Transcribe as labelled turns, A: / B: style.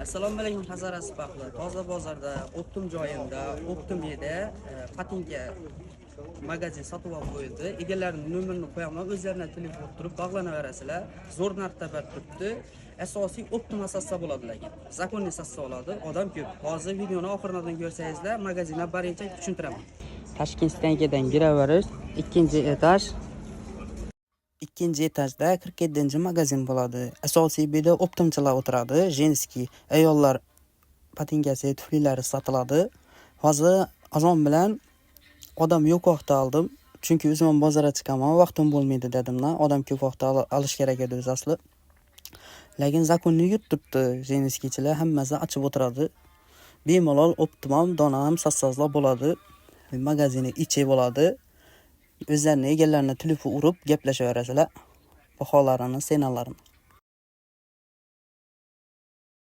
A: Assalomu alaykum, Hazara sipahli. Toza bozorda, оптом joyimda, оптом yerda patinka magazin sotib olib qo'yildi. Egalarining nomerini qo'yaman, o'zlaridan telefon turib bog'lanaverasizlar. Zo'r narxda berib turibdi. Asosiy оптом asosda bo'ladi lekin. Законный asosda oladi. Odam ko'p. Hozir videoni oxiridan ko'rsangizlar, magazinlar birinchi tushuntiraman. Toshkent stankadan kiraverish, ikkinchi etaj. Ikkinchi etajda 47-magazin bo'ladi. Asosiy bu yerda оптом chilar o'tiradi. Женский, ayollar patinkasi, tuflilari sotiladi. Hozir azon bilan odam yo'q vaqtda oldim. Chunki o'zim ham bozorga chiqaman, vaqtim bo'lmaydi dedimda. Odam ko'p vaqtda olish kerak edi o'zi asli. Lekin законный yurib turibdi. Женский chilar hammasi ochib o'tiradi. Bemalol оптом ham, dona ham satsazlar bo'ladi. Magazini ichi bo'ladi. O'zlarini egalarini telefon urib gaplashaverasizlar. Baholarini, цена larini.